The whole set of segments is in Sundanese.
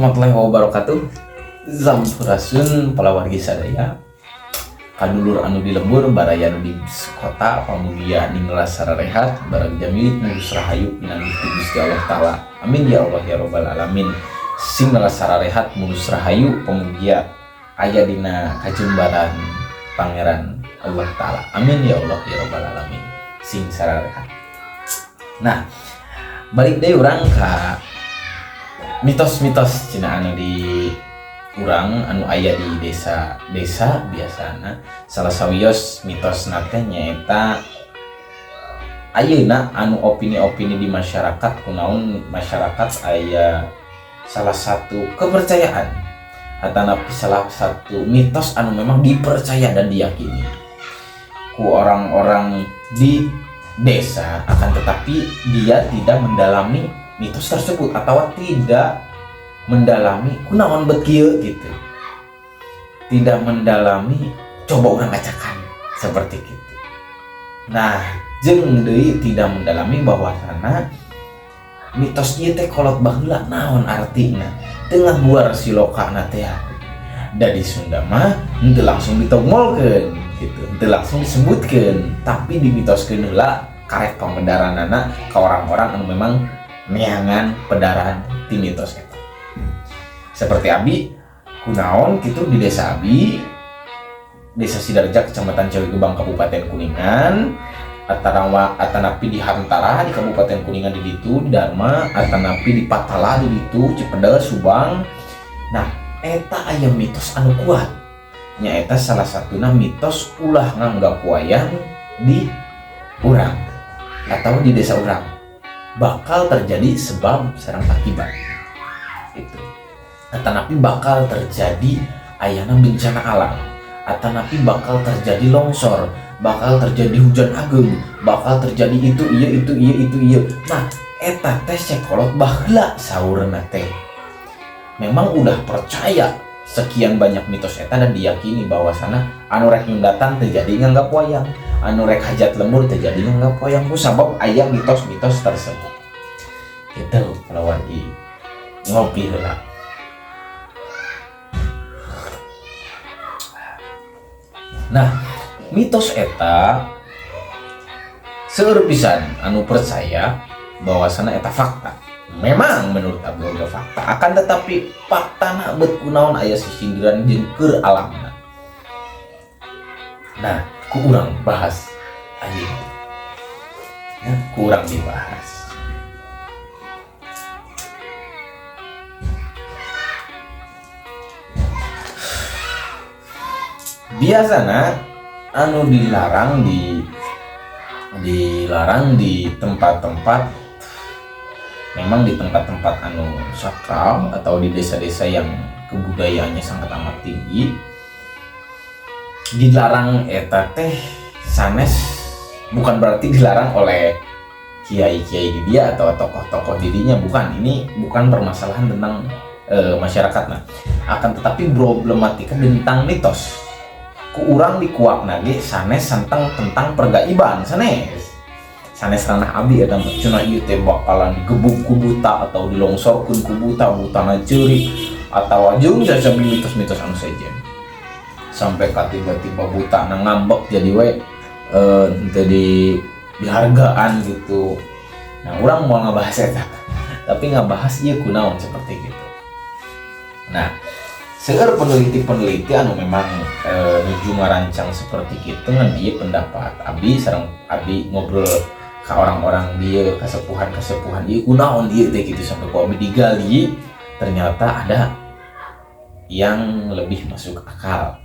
Warahmatullahi wabarakatuh. Sampurasun palawargi sadaya. Kadulur anu di lembur, baraya anu di kota, pamugia ningrat sararehat, barang jamilit mulus rahayu pinanggih ti Gusti Allah Taala. Amin ya Allah ya robbal alamin. Sing sararehat mulus rahayu pamugia aya dina kajembaran Pangeran Allah Taala. Amin ya Allah ya robbal alamin. Sing sararehat. Nah, balik deui urang ka mitos-mitos cina anu di urang anu aya di desa-desa. Biasana salah sawios mitos teh nyaeta ayeuna anu opini-opini di masyarakat, kunaon masyarakat aya salah satu kepercayaan atau salah satu mitos anu memang dipercaya dan diyakini ku orang-orang di desa, akan tetapi dia tidak mendalami mitos tersebut atau tidak mendalami kunaon bet kieu gitu, tidak mendalami, coba urang acakan seperti gitu. Nah, jeung deui tidak mendalami bahwasana mitos ieu teh kolot baheula naon artina tengah buar silokana teh. Da di Sunda mah henteu langsung ditongolkeun gitu, henteu langsung disebutkeun, tapi dimitoskeun heula karek pambedaranana ka orang-orang anu memang neangan pedaran ti mitos eta. Seperti abi kunaon gitu di desa abi, Desa Sidareja, Kecamatan Ciawi Gebang, Kabupaten Kuningan, atanawa atanapi di Hantara di Kabupaten Kuningan di ditu, di Darma, atanapi di Patala di ditu, Cipedes, Subang. Nah, eta aya mitos anu kuat nyaeta salah satuna mitos ulah nganggap wayang di urang atau di desa urang bakal terjadi sebab sareng akibat itu, atanapi bakal terjadi ayana bencana alam, atanapi bakal terjadi longsor, bakal terjadi hujan agung, bakal terjadi itu iya itu iya itu iya. Nah, eta teh cek kolot baheula saurna teh memang udah percaya sekian banyak mitos eta dan diyakini bahwa sana anu rek nyundatan terjadi nganggap wayang, anu rek hajat lembur terjadi nganggap wayang ku sabab aya mitos-mitos tersebut gitu. Kalau wargi ngopi heula. Nah, mitos eta seueur pisan anu percaya bahwasana eta fakta. Memang menurut abdi oge fakta, akan tetapi faktana bet kunaon aya sisindiran jeung keur alamna. Nah, ku urang bahas ayeuna. Ya, ku urang dibahas. Biasana anu dilarang di tempat-tempat, memang di tempat-tempat anu sakral atau di desa-desa yang kebudayaannya sangat amat tinggi, dilarang eta teh sanes bukan berarti dilarang oleh kiai-kiai di dia atau tokoh-tokoh di dinya, bukan. Ini bukan permasalahan tentang masyarakat, nah akan tetapi problematika tentang mitos. Ku urang dikuak nage sanes tentang tentang pergaiban, sanes sanes ranah abdi eta mah. Cenah ieu teh bakalan digebuk ku buta atau dilongsorkeun ku buta, butana ceurik atau jeung sasami mitos-mitos anu sejen sampai ka tiba-tiba buta na ngambek jadi we henteu di dihargaan gitu. Nah, urang mau ngabahas eta, tapi ngabahas ieu kunaon seperti gitu. Nah, seueur peneliti-peneliti anu memang nuju ngarancang seperti gitu, ngan ieu pendapat abdi sareng abdi ngobrol ke orang-orang dia, kesepuhan-kesepuhan ieu kunaon ieu teh gitu, sampai ku abdi digali ternyata ada yang lebih masuk akal,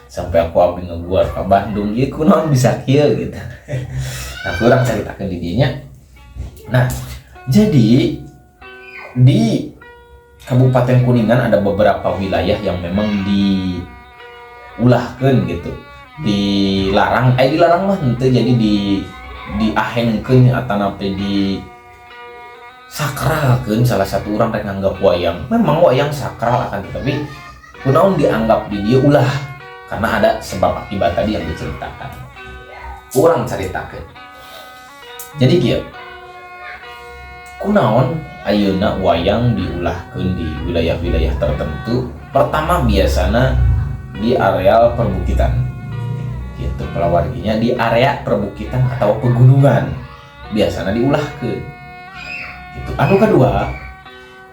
sampai aku abdi ngebuat ke Bandung ieu kunaon bisa kieu gitu. Nah, kurang ceritakan di dinya. Nah, jadi di Kabupaten Kuningan ada beberapa wilayah yang memang diulahkeun gitu, dilarang, dilarang mah henteu, jadi diahengkeun atanapi di sakralkeun. Salah satu orang rek nganggap wayang, memang wayang sakral, akan tetapi kunaon dianggap di dia ulah karena ada sebab akibat tadi yang diceritakan. Kurang ceritakan. Jadi kieu, Kunaon ayeuna wayang diulahkeun di wilayah-wilayah tertentu? Pertama, biasana di areal perbukitan gitu, palawarginya. Di area perbukitan atau pegunungan biasanya diulahkeun gitu. Anu kedua,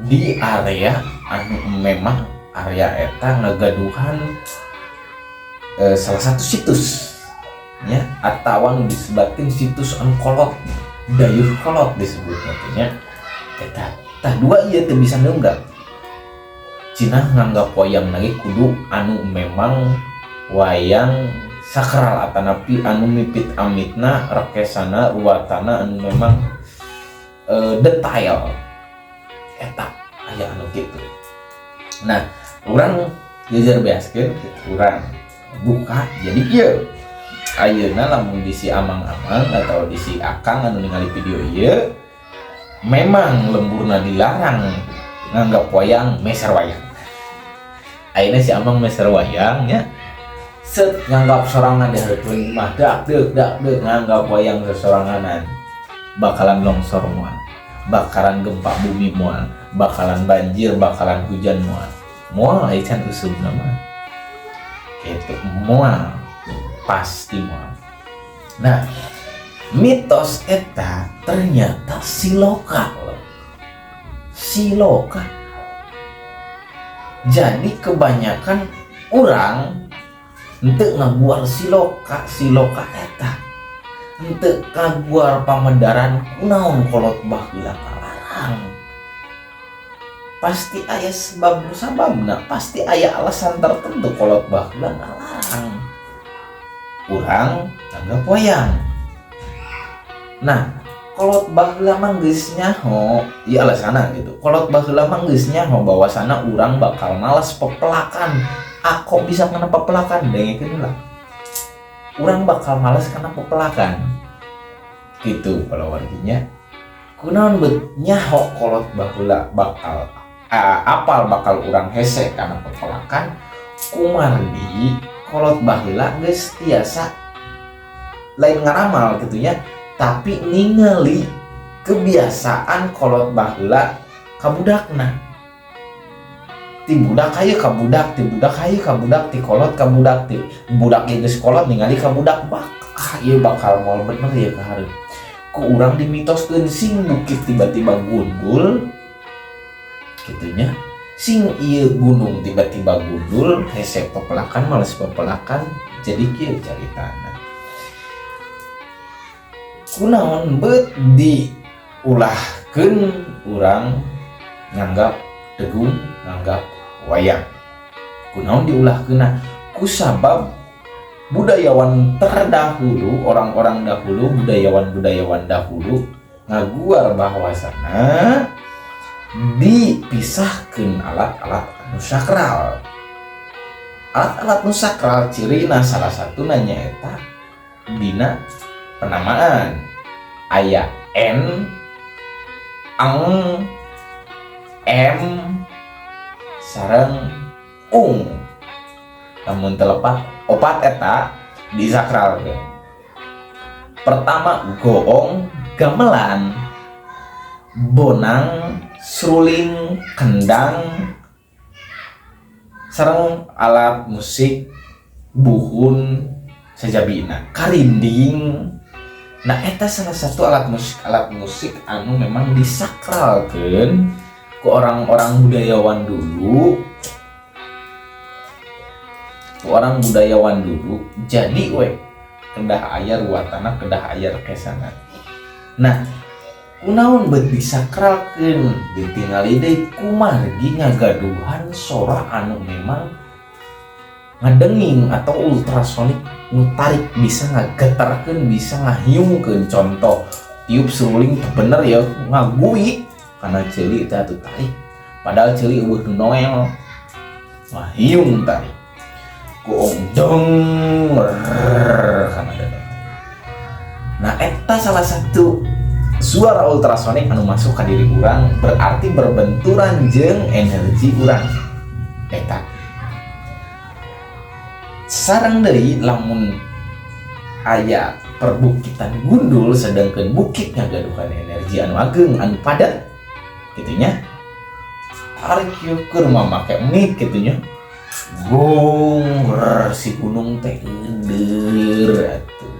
di area anu memang area eta ngagaduhan salah satu situs ya, atau anu disebutkan situs anu kolot, dayeuh kolot disebut nantinya eta. Tah, dua ieu teu bisa nunggak cenah nganggap wayang lagi kudu anu memang wayang sakral atanapi anu mipit amitna, rekesana, ruwatana anu memang detail eta aya anu gitu. Nah, urang jajar beaskeun gitu, urang buka. Jadi kieu, ayeuna lamun di si amang-amang atau di si akang anu ningali video ieu memang lemburna dilarang nganggap wayang, meser wayang. Ayeuna si amang meser wayang nya, set, nganggap sorangan di hareupeun mah, dak deuk dak deuk, nganggap wayang sesoranganan. Bakalan longsor moal, bakalan gempa bumi moal, bakalan banjir, bakalan hujan moal, moal. Aya can usumna mah gitu, moal, pasti moal. Nah, mitos eta ternyata siloka loh, siloka. Jadi kebanyakan orang henteu ngaguar siloka siloka eta, henteu kaguar pamedaran kunaon kolot baheula kalarang. Pasti aya sebab musababna, pasti aya alasan tertentu kolot baheula ngalarang urang nanggap wayang. Nah, kolot baheula mah geus nyaho ieu alasana gitu. Kolot baheula mah geus nyaho bahwasana urang bakal males pepelakan. Aku bisa kena pepelakan, dengekeun heula. Urang bakal males kana pepelakan gitu, palawarginya. Kunaon bet nyaho kolot baheula bakal apal bakal urang hese kana pepelakan? Kumargi kolot baheula geus tiasa lain ngaramal gitu nya, tapi ningali kebiasaan kolot baheula ka budakna, ti budak hayu ka budak, ti budak hayu ka budak, ti kolot ka budak, ti budak ieu geus kolot ningali ka budak bak, ah, ieu bakal moal bener ya ka hareup. Ku urang dimitoskeun sing bukit tiba-tiba gundul kitu nya, sing ieu gunung tiba-tiba gundul, hese pepelakan, males pepelakan. Jadi kieu caritana, kunaon bet diulahkeun urang nganggap degung, nganggap wayang? Kunaon diulahkeun? Kusabab budayawan terdahulu, orang-orang dahulu, budayawan-budayawan dahulu ngaguar bahwasana dipisahkan alat-alat anu sakral. Alat-alat nu sakral cirina salah satu nanya eta dina penamaan aya N, Ang, M, sareng Ung. Lamun telepat opat eta disakral. Pertama, goong, gamelan, bonang, seruling, kendang, sareng alat musik buhun sajabina, karinding. Nah, eta salah satu alat musik anu memang disakralkan ke orang-orang budayawan dulu, ke orang budayawan dulu. Jadi we kedah aya ruwatana, kedah aya rekesana. Nah, kunaon bet disakralkeun? Ditingali deui kumargi ngagaduhan sora anu memang ngadenging atau ultrasonik nu tarik, bisa ngagetarkeun, bisa ngahiungkeun. Contoh, tiup seruling teu bener ya, ngaguik karena ceuli teh atuh tarik, padahal ceuli euweuh nu noel, wah, hiung tarik goong dong kana. Nah, eta salah satu suara ultrasonik anu masuk ke diri urang, berarti berbenturan jeung energi urang eta. Sareng deui lamun Aya perbukitan gundul, sedangkan bukit ngagaduhan energi anu ageng, anu padat gitu nya. Tarik yeuh keur make mic gitu nya, gong si gunung teh eundeur atuh,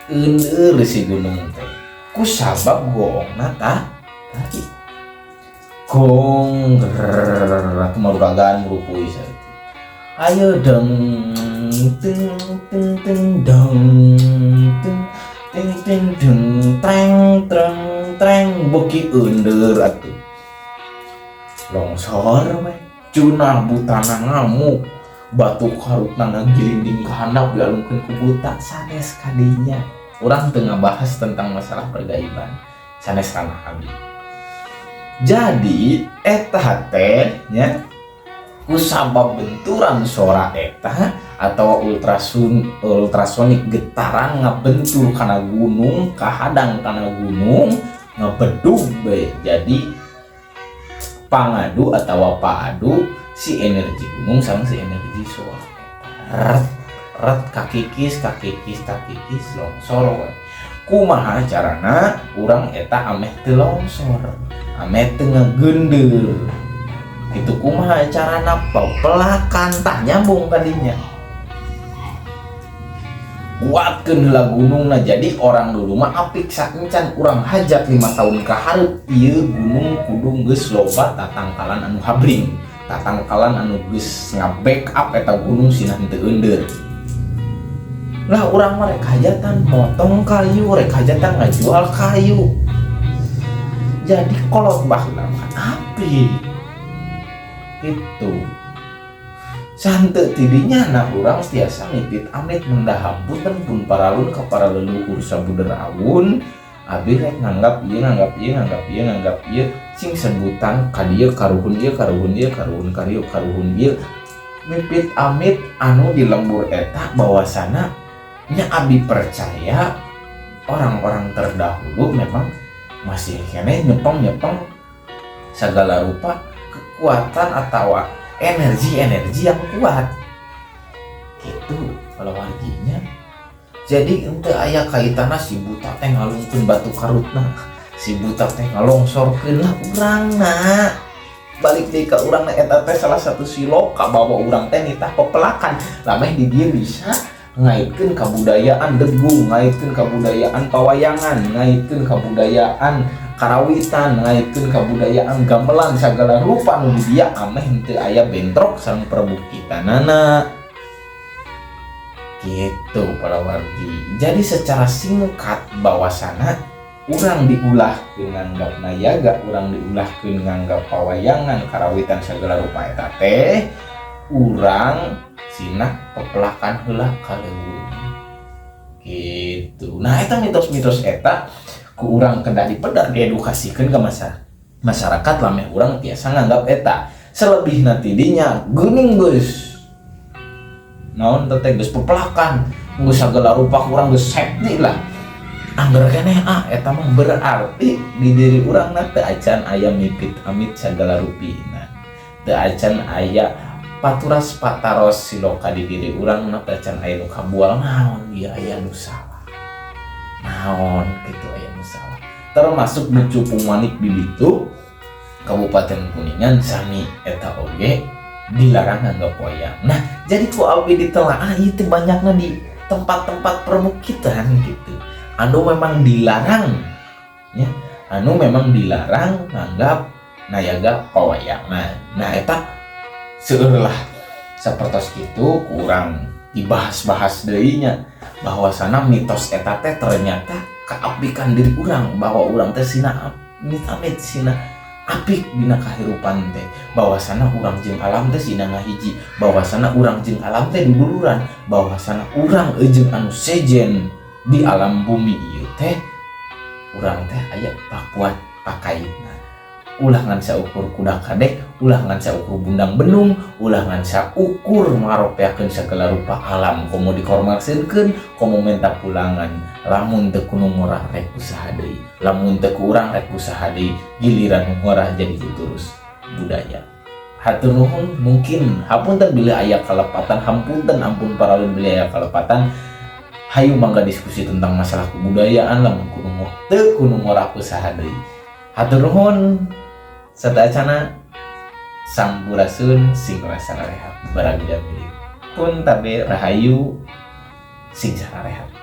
eundeur si gunung teh ku sabab gongna. Tah, tarik gong atuh, maruragan murupuy saeutik. Ayo, deng teng teng teng, deng teng teng teng, deng treng treng treng, beuki eundeur atuh, longsor we cunah. Butana ngamuk, batu karutna ngagilinding ka handap, dialungkeun ku buta. Sanes kadinya, urang teu ngabahas tentang masalah pergaiban, sanes ranah abdi. Jadi eta teh nya ku sabab benturan suara eta atau ultrasonik, getaran ngabentur kana gunung, kahadang kana gunung, ngebedug be. Jadi pangadu atau paadu si energi gunung sama si energi suara eta, ret ret, kakikis kakikis kakikis, longsor we. Kumaha carana urang eta ameh teu longsor, ameh teu ngageunder itu? Kumaha carana pepelakan? Tak nyambung tadinya, kuatkeun heula gunungna. Jadi orang dulu mah apik. Saencan urang hajat, 5 tahun ka hareup ieu gunung kudu geus loba tatangkalan anu habring, tatangkalan anu geus nga-backup eta gunung sina henteu eundeur. Lah, urang mah rek hajatan motong kayu, rek hajatan ngajual kayu. Jadi kolot baheula mah apik itu sante tidinya. Nah, urang tiasa mipit amit mendah hampunten pun paralun ka para leluhur sabuder awun. Abi rek nganggap ieu, nganggap ieu, nganggap ieu, nganggap ieu, sing sebutan ka dieu, karuhun ieu, karuhun ieu, karuhun karieu, karuhun ieu, mipit amit anu di lembur eta. Bahwasana nya abi percaya orang-orang terdahulu memang masih keneh nyepeng-nyepeng segala rupa kekuatan atau energi-energi yang kuat gitu kalau warginya. Jadi ente aya kaitanna si buta teh ngalungkeun batu karutna, si buta teh ngalongsorkeun lah. Urangna balik deui ka urangna, eta teh salah satu siloka bahwa urang teh nitah pepelakan lameh di dieu bisa ngaitkeun kabudayaan degung, ngaitkeun kabudayaan pawayangan, ngaitkeun kabudayaan karawitan, ngaitkeun kabudayaan gamelan, segala rupa nu di dieu ameh henteu aya bentrok sareng perbukitanana gitu para wargi. Jadi secara singkat bahwasana urang diulah nganggap nayaga, urang diulah nganggap pawayangan, karawitan, segala rupa eta teh urang sina pepelakan heula ka leuweung gitu. Nah, eta mitos-mitos eta ku urang kedah dipedar, diedukasikeun ke masyarakat lameh urang tiasa nganggap eta. Selebih nanti dinya geuning geus naon teh, geus pepelakan, geus segala rupa, kurang geus safety lah, angger keneh. Ah, eta mah berarti di diri urang na teu acan aya mipit amit segala rupina, teu acan aya paturas pataros siloka di diri urang na, teu acan aya nu kabual naon ieu, aya nu salah naon gitu, aya nu salah. Termasuk nu Cupung Manik di ditu Kabupaten Kuningan sami eta oge dilarang nganggap wayang. Nah, jadi ku abi ditelaah itu banyaknya di tempat-tempat perbukitan gitu anu memang dilarang ya, anu memang dilarang nganggap nayaga pawayangan. Nah, eta seueur lah sapertos kitu, kurang dibahas-bahas deui nya, bahwasana mitos eta teh ternyata kaapikan diri urang, bahwa urang teh sina amit-amit sina apik dina kahirupan teh, bahwasana urang jeung alam teh sina ngahiji, bahwasana urang jeung alam teh duduluran, bahwasana urang jeung anu sejen di alam bumi ieu teh urang teh aya pakuat pakaitna. Ulah ngan saukur kuda kadek, ulah ngan saukur bundang benung, ulah ngan saukur ngaropeakeun segala rupa alam, komo dikomersilkeun, komo menta pulangan. Lamun teu ku nu ngorah rek usaha deui, lamun teu ku urang rek usaha deui, giliran nu ngorah jadi terus budaya. Hatur nuhun. Mungkin hapunten bila aya kalepatan, hapunten, ampun paralun bila aya kalepatan. Hayu mangga diskusi tentang masalah kebudayaan, lamun kudu teu kudu ngora ku saha deui. Hatur nuhun sateuacana, sampurasun, sing sararehat, barang jami pun tabe, rahayu, sing sararehat.